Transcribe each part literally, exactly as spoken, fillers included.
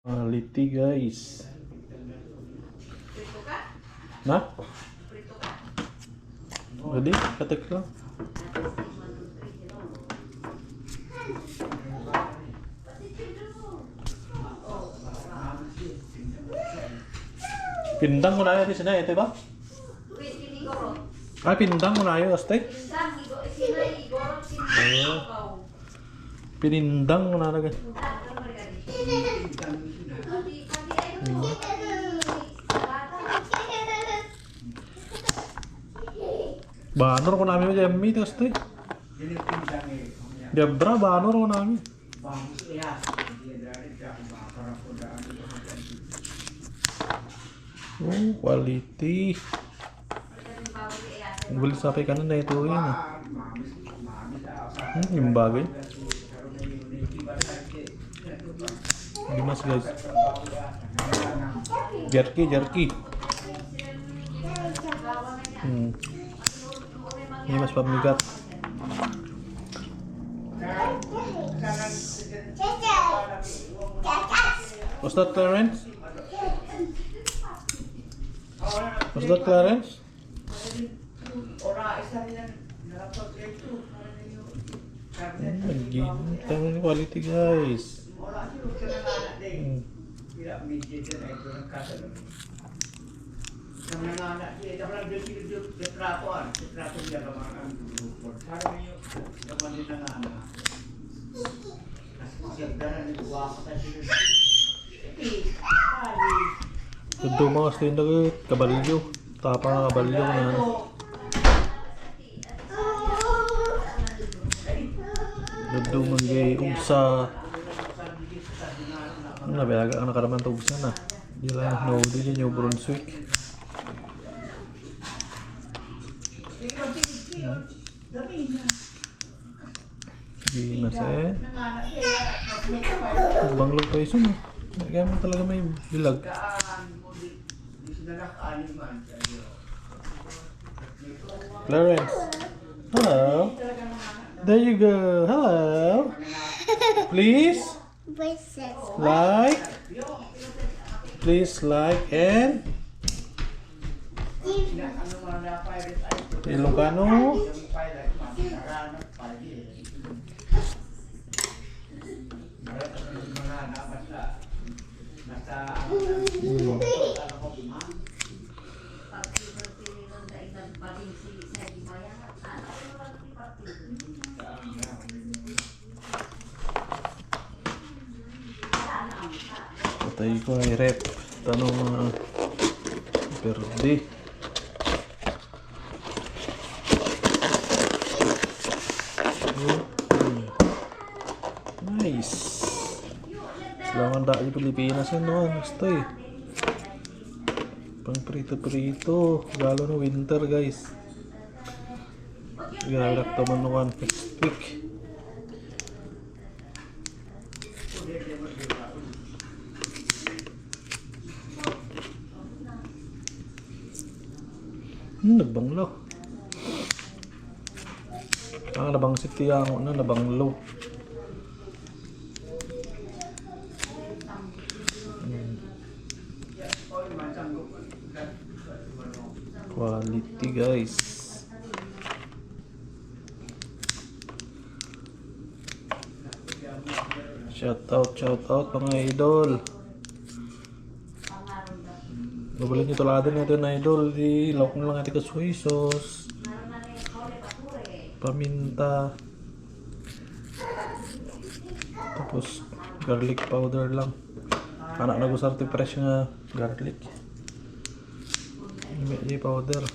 Quality, guys. Na? Ready? Katek lang. Pindang mo na yun, Tina, ito ba? Ay, pindang mo na yun, Aste. Pinindang mo na lagi. Banor ko namin dyan, mi, Aste. Diabra, banor ko namin. Oh, quality. Ang bilis sa kanan na ito yun, ah. Hmm, yung bagay. Dimas, guys. Jerky, jerky. Hmm. Ini mas pamigat. What's that, Clarence? What's that, Clarence? Hmm, naging quality, guys. Hmm. Kadto mga Aste dagiti kabalio. Tapa nga kabalio na. Kadto man di ugsa. Nabiaga ang nakaraman to ugsa na. Di lang, no, di New Brunswick. Di na, sir. Banglo pa isun. Kaya mo talaga may bilag. Clarence. Hello. There you go. Hello. Please. Voices. Like. Please like and Ilocano. Hmm. Patay ko ay rep. Tanong, ah, perdi. Hmm. Nice. Salamat da di Pilipinas yan, no? Gusto eh. Pang prito-prito. Lalo na winter, guys. Grabe na ito man, no, one fifty. Hmm, nagbanglo. Ah, nabangsit ti ango na, nabanglo. Hmm. Quality, guys. Shout out, shout out, mga idol. Mabalin nyo tulad na ito, mga idol. Di, lawak mo lang ito kasuy sauce. Paminta. Tapos, garlic powder lang. Anak na gusar ti fresh nga garlic. May powder.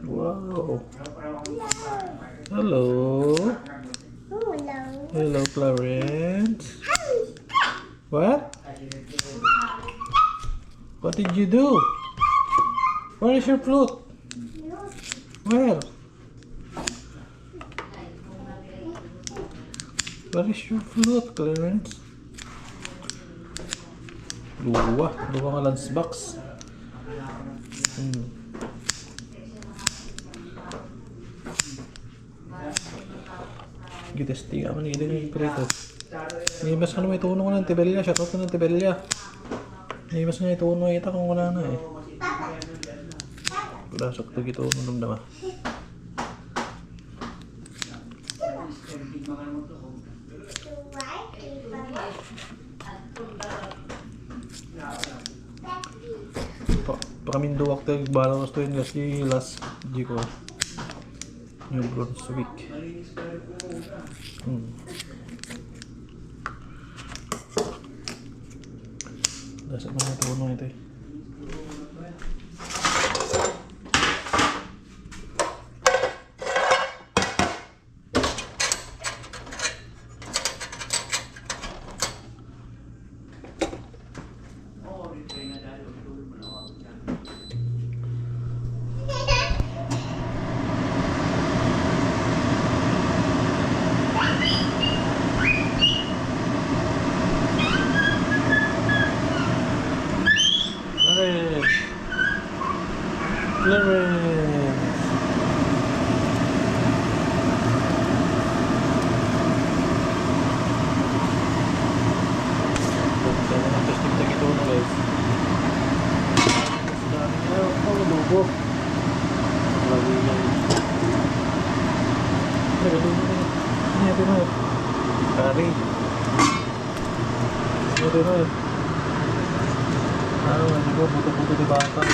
Wow. Hello. Hello. Hello, Clarence. What? What did you do? Where is your flute? Where? Where is your flute, Clarence? Duwa. Duwa nga lunchbox. Hmm. Gitesting amin, hindi nagprito. Ni mas kano may tuno nga ng tibelya, shoutout na ng tibelya. Ni mas nga ituno ita kung wala na eh. Wala, sakto gito, nung dama. Pa, pakamindo ak tayo, bahala ko sa tuwin kasi last G ko. New Brunswick. Hmm. Dasal na ito, ano ito eh. Clearance. Ganda na ng testing na gito na, guys. Dami niya, oh, lobo. Grabe yan. Ay, ito na. Ay, ito na. Pare. Ito na. Ano, ano ko, buto-buto ni bata.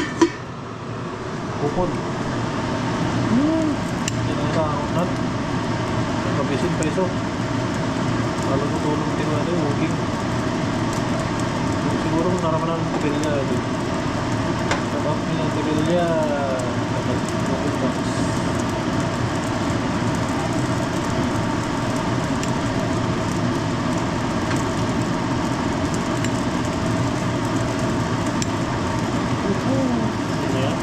Kupon. Hmm. Yan ang sa akong nat. Ang kabisin pa iso. Lalo ko tulong din natin, walking. Siguro kung naraman ang tigalya, ito. Sabab niya, tigalya. Dapat walking box. Uhu. Ano yan?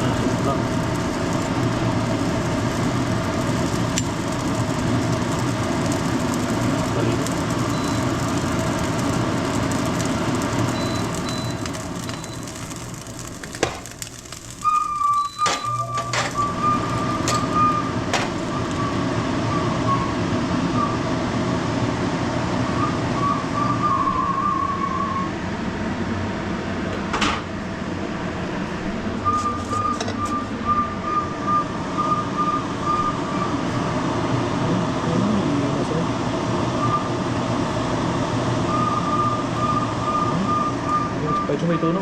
Ah, sunod lang. Balik. Pwede may tuno.